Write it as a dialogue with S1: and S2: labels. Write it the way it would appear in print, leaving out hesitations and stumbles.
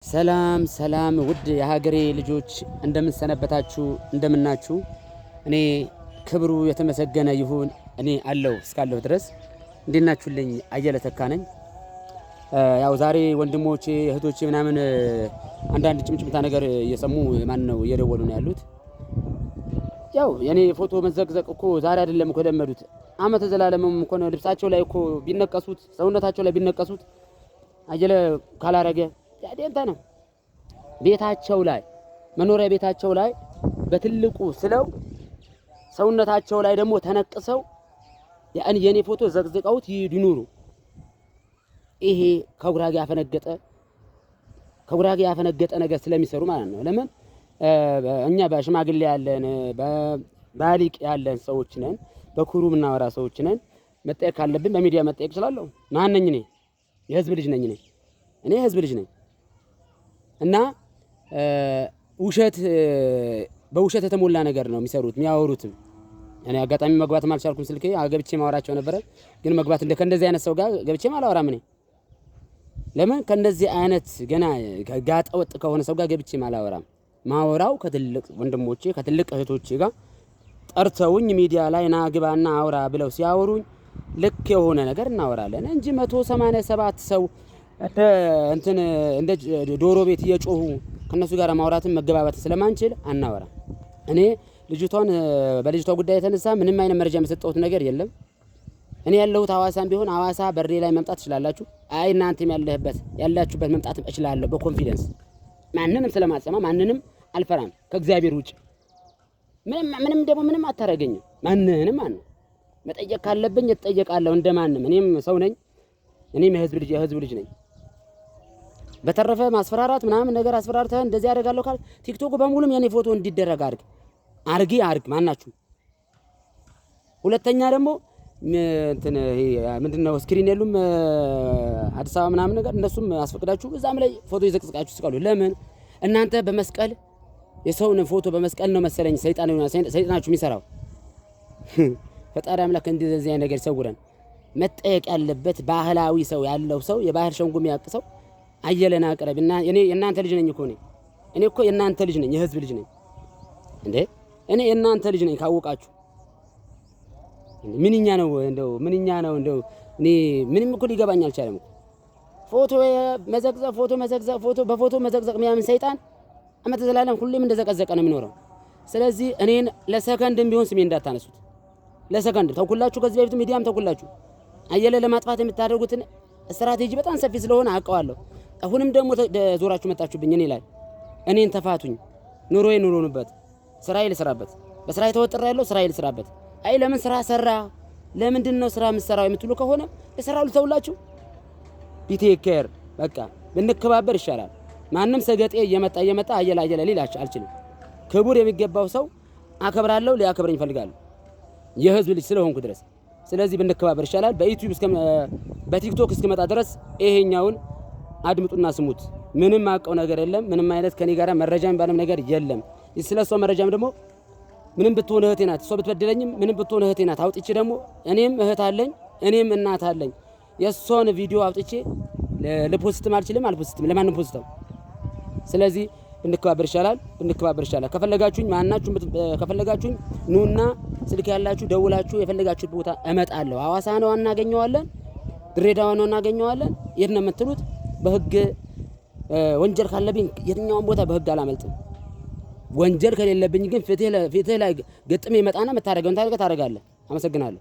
S1: ሰላም ሰላም ውድ የሀገሬ ልጆች፣ እንደምንሰነበታችሁ፣ እንደምናችሁ። እኔ ክብሩ የተመሰገነ ይሁን፣ እኔ አለሁ እስካለሁ ድረስ። እንዴት ናችሁልኝ? አየለ ተካ ነኝ። ያው ዛሬ ወንድሞቼ እህቶቼ ምናምን አንዳንድ ጭምጭምታ ነገር እየሰሙ ማን ነው እየደወሉ ነው ያሉት። ያው የኔ ፎቶ መዘቅዘቅ እኮ ዛሬ አይደለም እኮ የለመዱት፣ አመተ ዘላለምም እኮ ነው። ልብሳቸው ላይ እኮ ቢነቀሱት፣ ሰውነታቸው ላይ ቢነቀሱት አየለ ካላረገ ደንታ ነው። ቤታቸው ላይ፣ መኖሪያ ቤታቸው ላይ በትልቁ ስለው፣ ሰውነታቸው ላይ ደግሞ ተነቅሰው የኔ ፎቶ ዘቅዝቀውት ይኑሩ። ይሄ ከጉራጌ ያፈነገጠ ነገር ስለሚሰሩ ማለት ነው። ለምን እኛ በሽማግሌ ያለን፣ ባሊቅ ያለን ሰዎች ነን፣ በኩሩ የምናወራ ሰዎች ነን። መጠየቅ ካለብን በሚዲያ መጠየቅ እችላለሁ። ማን ነኝ እኔ? የህዝብ ልጅ ነኝ እኔ። እኔ የህዝብ ልጅ ነኝ እና ውሸት በውሸት የተሞላ ነገር ነው የሚሰሩት የሚያወሩትም። እኔ አጋጣሚ መግባትም አልቻልኩም። ስልኬ ገብቼ ማወራቸው ነበረ፣ ግን መግባት እንደ ከእንደዚህ አይነት ሰው ጋር ገብቼም አላወራም እኔ። ለምን ከእንደዚህ አይነት ገና ጋጠ ወጥ ከሆነ ሰው ጋር ገብቼም አላወራም። ማወራው ከትልቅ ወንድሞቼ፣ ከትልቅ እህቶቼ ጋር ጠርተውኝ ሚዲያ ላይ ና ግባና አውራ ብለው ሲያወሩኝ ልክ የሆነ ነገር እናወራለን እንጂ 187 ሰው እንትን እንደ ዶሮ ቤት እየጮሁ ከእነሱ ጋር ማውራትን መገባባት ስለማንችል አናወራም። እኔ ልጅቷን በልጅቷ ጉዳይ የተነሳ ምንም አይነት መረጃ የሰጠሁት ነገር የለም። እኔ ያለሁት ሐዋሳም ቢሆን ሐዋሳ በሬ ላይ መምጣት ትችላላችሁ። አይ እናንተም ያላችሁበት መምጣት እችላለሁ በ confidence። ማንንም ስለማልሰማ ማንንም አልፈራም ከእግዚአብሔር ውጭ። ምንም ምንም ደግሞ ምንም አታረገኝም። ማንንም ማን መጠየቅ ካለብኝ እጠየቃለሁ እንደማንም። እኔም ሰው ነኝ። እኔም የህዝብ ልጅ ነኝ። በተረፈ ማስፈራራት ምናምን ነገር፣ አስፈራርተህ እንደዚህ አደርጋለሁ ካል ቲክቶክ በሙሉም የኔ ፎቶ እንዲደረግ አድርግ፣ አርጊ፣ አርግ ማናችሁ። ሁለተኛ ደግሞ እንትን ይሄ ምንድነው screen የሉም አዲስ አበባ ምናምን ነገር፣ እነሱም አስፈቅዳችሁ እዛም ላይ ፎቶ ይዘቅዝቃችሁ ስቀሉ። ለምን እናንተ በመስቀል የሰውን ፎቶ በመስቀል ነው መሰለኝ ሰይጣን ሰይጣናችሁ የሚሰራው። ፈጣሪ አምላክ እንደዚህ አይነት ነገር ይሰውረን። መጠየቅ ያለበት ባህላዊ ሰው ያለው ሰው፣ የባህል ሸንጎ የሚያውቅ ሰው አየለን አቅረብ እና እኔ የእናንተ ልጅ ነኝ እኮ። እኔ እኮ የእናንተ ልጅ ነኝ፣ የህዝብ ልጅ ነኝ እንዴ። እኔ የእናንተ ልጅ ነኝ ካወቃችሁ። ምንኛ ነው እንደው፣ ምንኛ ነው እንደው። እኔ ምንም እኮ ሊገባኝ አልቻለም እኮ። ፎቶ መዘቅዘቅ፣ ፎቶ መዘቅዘቅ፣ ፎቶ በፎቶ መዘቅዘቅ የሚያምን ሰይጣን አመተ ዘላለም ሁሌም እንደዘቀዘቀ ነው የሚኖረው። ስለዚህ እኔን ለሰከንድም ቢሆን ስሜን እንዳታነሱት። ለሰከንድ ተውኩላችሁ። ከዚህ በፊት ሚዲያም ተውኩላችሁ። አየለ ለማጥፋት የምታደርጉትን ስትራቴጂ በጣም ሰፊ ስለሆነ አውቀዋለሁ። አሁንም ደግሞ ዞራችሁ መጣችሁብኝ እኔ ላይ። እኔን ተፋቱኝ። ኑሮዬ ኑሮንበት፣ ስራዬ ልስራበት። በስራዬ ተወጥሬ ያለው ስራዬ ልስራበት። አይ ለምን ስራ ሰራ፣ ለምንድን ነው ስራ የምትሰራው የምትሉ ከሆነ የስራው ልተውላችሁ። Be take care፣ በቃ ብንከባበር ይሻላል። ማንም ሰገጤ እየመጣ እየመጣ አየለ አየለ ሊል አልችልም። ክቡር የሚገባው ሰው አከብራለሁ፣ ሊያከብረኝ ይፈልጋሉ የህዝብ ልጅ ስለሆንኩ ድረስ። ስለዚህ ብንከባበር ይሻላል። በዩቲዩብ እስከ በቲክቶክ እስከመጣ ድረስ ይሄኛውን አድምጡና ስሙት። ምንም አውቀው ነገር የለም። ምንም አይነት ከኔ ጋር መረጃ የሚባልም ነገር የለም። ስለ እሷ መረጃም ደግሞ ምንም ብትሆን እህቴ ናት። እሷ ብትበድለኝም ምንም ብትሆን እህቴ ናት። አውጥቼ ደግሞ እኔም እህት አለኝ፣ እኔም እናት አለኝ። የእሷን ቪዲዮ አውጥቼ ል post ም አልችልም፣ አል post ም፣ ለማንም post ው። ስለዚህ ብንከባበር ይሻላል፣ ብንከባበር ይሻላል። ከፈለጋችሁኝ ማናችሁ ከፈለጋችሁኝ ኑና ስልክ ያላችሁ ደውላችሁ የፈለጋችሁት ቦታ እመጣለሁ። ሐዋሳ ነው እናገኘዋለን፣ ድሬዳዋ ነው እናገኘዋለን። የት ነው የምትሉት? በህግ ወንጀል ካለብኝ የትኛውን ቦታ በህግ አላመልጥም። ወንጀል ከሌለብኝ ግን ፍትህ ላይ ገጥሜ ይመጣና የምታደርገውን ታደርጋለህ። አመሰግናለሁ።